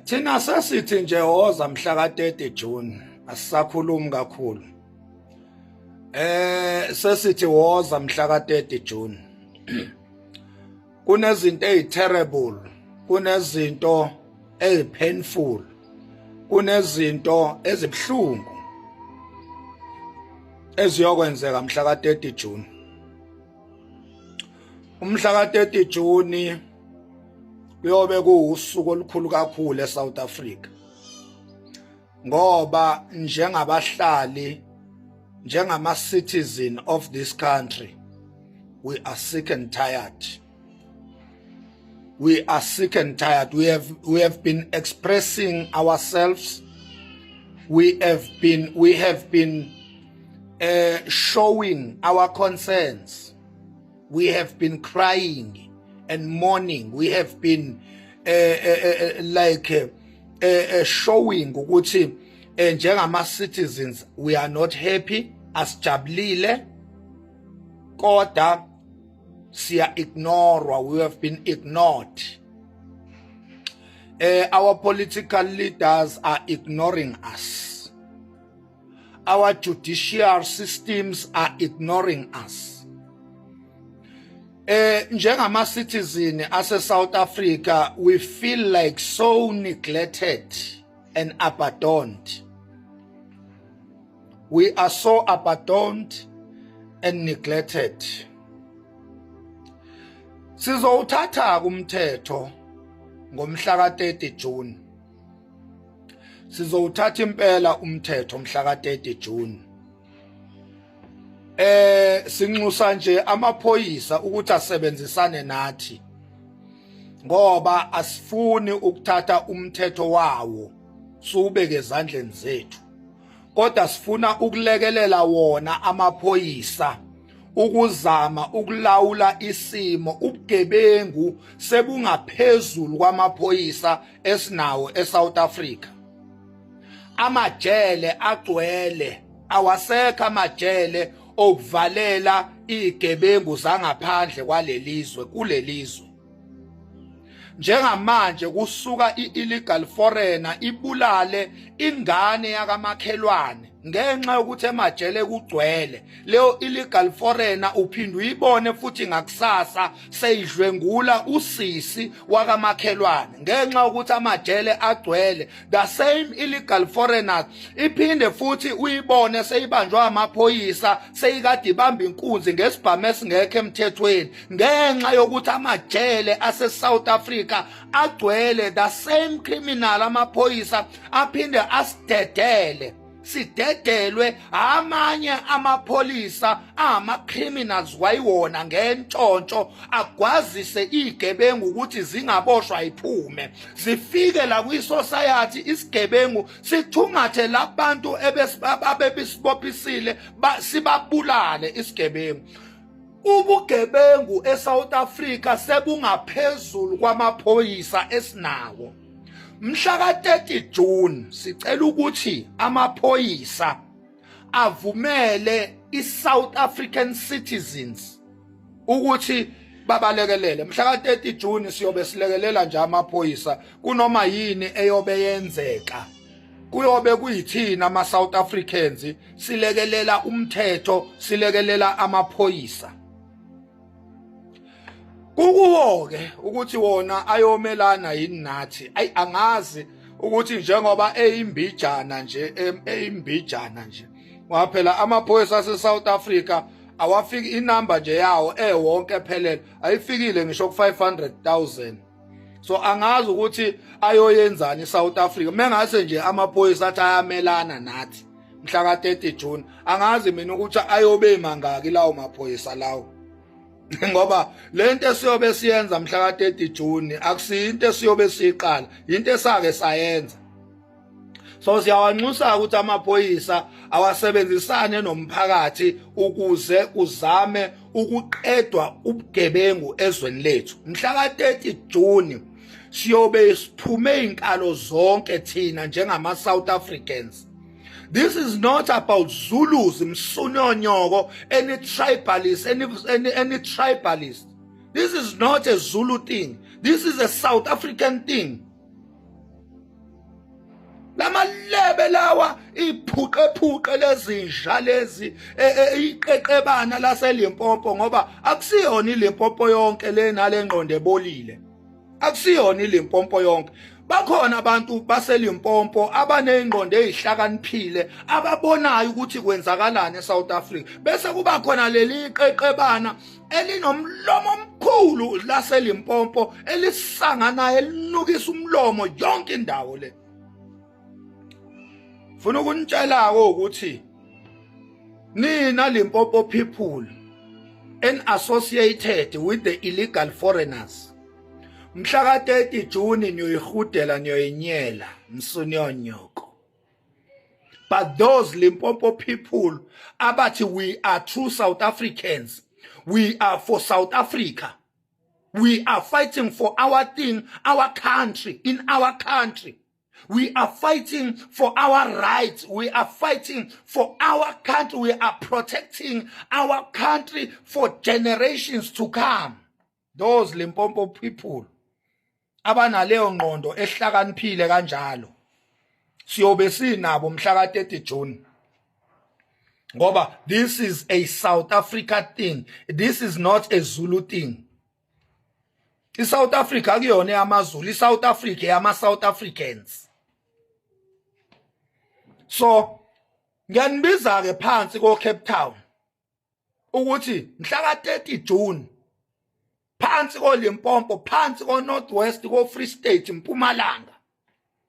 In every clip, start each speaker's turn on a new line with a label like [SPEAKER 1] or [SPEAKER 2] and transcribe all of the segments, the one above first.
[SPEAKER 1] Thina sesithi nje woza mhla ka 30 June, asisakhulumi kakhulu. Sesithi woza mhla ka 30 June. Kunezinto eziterrible, kunezinto ezipainful, kunezinto ezibhlungu eziyokwenzeka mhla ka 30 June. Umhla ka 30 June kuyobe kuwusuku olukhulu kakhulu eSouth Africa, ngoba njengabahlali, njengama citizen of this country, we are sick and tired. We are sick and tired. We have been expressing ourselves. We have been showing our concerns. We have been crying and mourning. We have been like showing ukuthi njengama citizens we are not happy, asijabulile, kodwa siya ignore. We have been ignored. Our political leaders are ignoring us. Our judicial systems are ignoring us. Njengama citizen ase South Africa, we feel like so neglected and abandoned. We are so abandoned and neglected. Sizowuthatha umthetho ngomhla ka30 June. Sizowuthatha impela umthetho mhla ka30 June. Sinxusa nje amaphoyisa ukuthi asebenzisane nathi, ngoba asifuni ukuthatha umthetho wawo siwubeke ezandleni zethu, kodwa sifuna ukulekelela wona amaphoyisa ukuzama ukulawula isimo. Ubugebengu sebungaphezulu kwamaphoyisa esinawo eSouth Africa. Amajele agcwele, awasekho amajele okuvalela izigebengu zangaphandle kwalelizwe kulelizwe. Njengamanje kusuka i-illegal foreigner ibulale ingane yakamakhelwane ngenxa yokuthi emajele kugcwele. Leyo illegal foreigner uphinde uyibone futhi ngakusasa seyidlwengula usisi wakamakhelwane ngenxa yokuthi amajele agcwele. The same illegal foreigners iphinde futhi uyibone seyibanjwa amaphoyisa, seyikade ibamba inkunzi ngesibhamu esingekho emthethweni ngenxa yokuthi amajele ase South Africa agcwele. The same criminal, amaphoyisa aphinde asidedele, sidedelwe amanye amapholisa ama criminals wayiwona ngentshontsho, agwazise igebengu ukuthi zingaboshwa, iphume zifike la kwi-society. Isigebengu sithungathe labantu abebesibophisile, sibabulale isigebengu. Ubugebengu eSouth Africa sebungaphezulu kwamaphoyisa esinawo. Mhla ka-30 June sicela ukuthi amaphoyisa avumele i-South African citizens ukuthi babalekelele. Mhla ka-30 June siyobe silekelela nje amaphoyisa kunoma yini eyobe yenzeka. Kuyobe kuyithina ama South Africans silekelela umthetho, silekelela amaphoyisa. Kukuwo ke ukuthi wona ayomelana yini nathi. Ayi, angazi ukuthi njengoba eyimbijana nje, eyimbijana nje, ngoba phela amaphoyisa ase South Africa awafiki, inamba nje yawo ewonke ephelele ayifikile ngisho ku 500,000. So angazi ukuthi ayoyenzani iSouth Africa mengase nje amaphoyisa athi ayamelana nathi mhla ka 30 June. Angazi mina ukuthi ayobe mangaki lawo maphoyisa lawo, ngoba lento esiyobe siyenza mhla ka 30 June akusiyinto esiyobe siyiqala, into esake sayenza. So siyawanxusa ukuthi amaphoyisa awasebenzisane nomphakathi ukuze uzame ukuqedwa ubugebengu ezweni lethu. Mhla ka 30 June siyobe siphume inkalo zonke thina njengama South Africans. This is not about Zulus, msunyonyoko, any tribalist, any tribalist. This is not a Zulu thing. This is a South African thing. Lamalebe lawa iphuqephuqe lezinja lezi e, e, iqeqebana laseLimpopo, ngoba akusiyona iLimpopo yonke le nalengqondo ebolile. Akusiyona iLimpopo yonke. Bakhona abantu baseLimpopo abanezingqondo ezihlakaniphile ababonayo ukuthi kwenzakalani eSouth Africa, bese kuba khona leli qeqebana elinomlomo omkhulu laseLimpopo elisanganayo elinukisa umlomo yonke indawo le. Funa ukunitshela ukuthi nina Limpopo people and associated with the illegal foreigners, mhla ka 30 June niyoyihudela, niyoyinyela msunyonyoko. But those Limpopo people abathi we are true South Africans, we are for South Africa, we are fighting for our thing, our country, in our country, we are fighting for our rights, we are fighting for our country, we are protecting our country for generations to come. Those Limpopo people abanaleyo ngqondo ehlakaniphile kanjalo, siyobe sinabo mhla ka 30 June, ngoba this is a South Africa thing, this is not a Zulu thing. ISouth Africa akuyona eyamaZulu, iSouth Africa eyama South Africans. So ngiyanibiza ke phansi ko Cape Town ukuthi mhla ka 30 June, phansi ko Limpopo, phansi ko North West, ko Free State, Mpumalanga,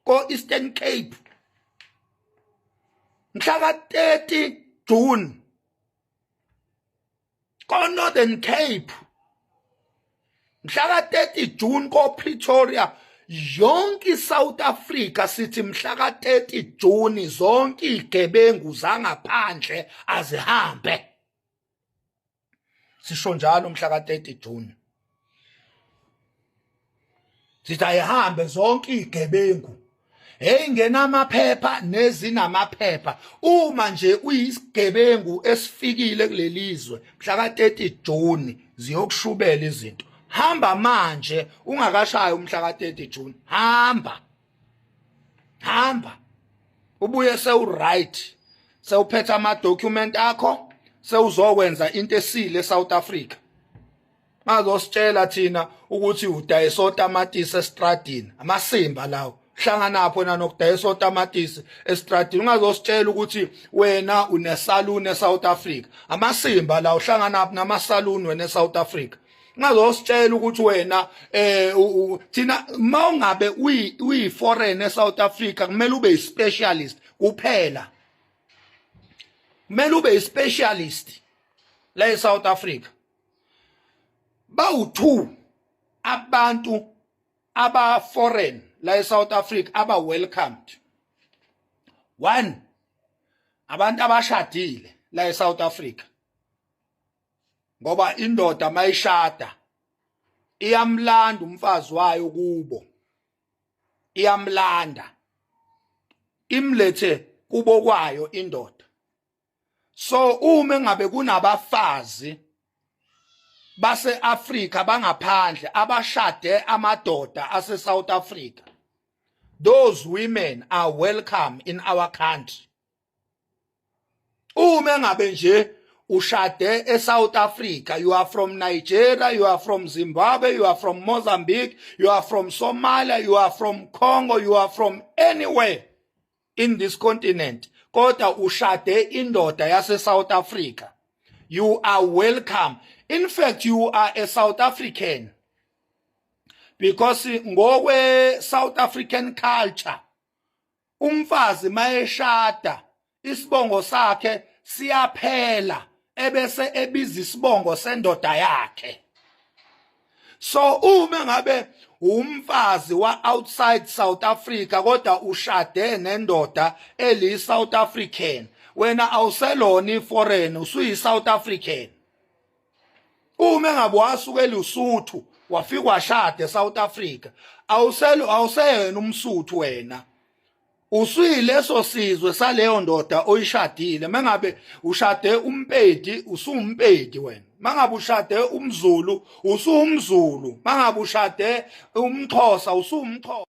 [SPEAKER 1] ko Eastern Cape, mhla ka 30 June, ko Northern Cape, mhla ka 30 June, ko Pretoria, yonke iSouth Africa, sithi mhla ka 30 June zonke igebengu zangaphandle azihambe. Sisho njalo, mhla ka 30 June sithi ayihambe zonke igebengu, hey, ngenamaphepha nezinamaphepha. Uma nje uyisigebengu esifikile kulelizwe mhla ka 30 June, ziyokushubela izinto. Hamba manje ungakashayi umhla ka 30 June. Hamba, hamba, ubuye sewu right, sewuphethe ama document akho, sewuzokwenza into esile eSouth Africa. Bazositshela thina ukuthi udayisa otamatisi estradini, amasimba lawo. Hlanganapho wena nokudayisa otamatisi estradini? Ungazositshela ukuthi wena unesaluni eSouth Africa, amasimba lawo. Hlanganapho namasaluni wena eSouth Africa? Ungazositshela ukuthi wena thina mawungabe uyi foreign eSouth Africa, kumele ube specialist kuphela, kumele ube specialist la eSouth Africa. Bawu2 abantu aba foreign la eSouth Africa aba welcomed. One, abantu abashadile la eSouth Africa, ngoba indoda mayishada iyamlanda umfazi wayo kubo, iyamlanda imlethe kubo kwayo indoda. So uma ngabe kunabafazi base-Afrika bangaphandle abashade amadoda ase South Africa, those women are welcome in our country. Uma ngabe nje ushade eSouth Africa, you are from Nigeria, you are from Zimbabwe, you are from Mozambique, you are from Somalia, you are from Congo, you are from anywhere in this continent, kodwa ushade indoda yase South Africa, you are welcome. In fact, you are a South African, because ngokwe South African culture, umfazi mayeshada isibongo sakhe siyaphela, ebese ebiza isibongo sendoda yakhe. So uma ngabe umfazi wa outside South Africa kodwa ushade nendoda eli South African, wena awuselona iforeign, usuyi South African. Uma ngabe wasuka eLesotho wafika washada eSouth Africa, awuselo, awuseyena umSuthu wena, usuyileso sizwe saleyo ndoda oyishadile. Mengabe ushade uMpedi, usuMpedi wena. Mangabe ushade umZulu, usuMzulu. Mangabe ushade umXhosa, usuMxhosa.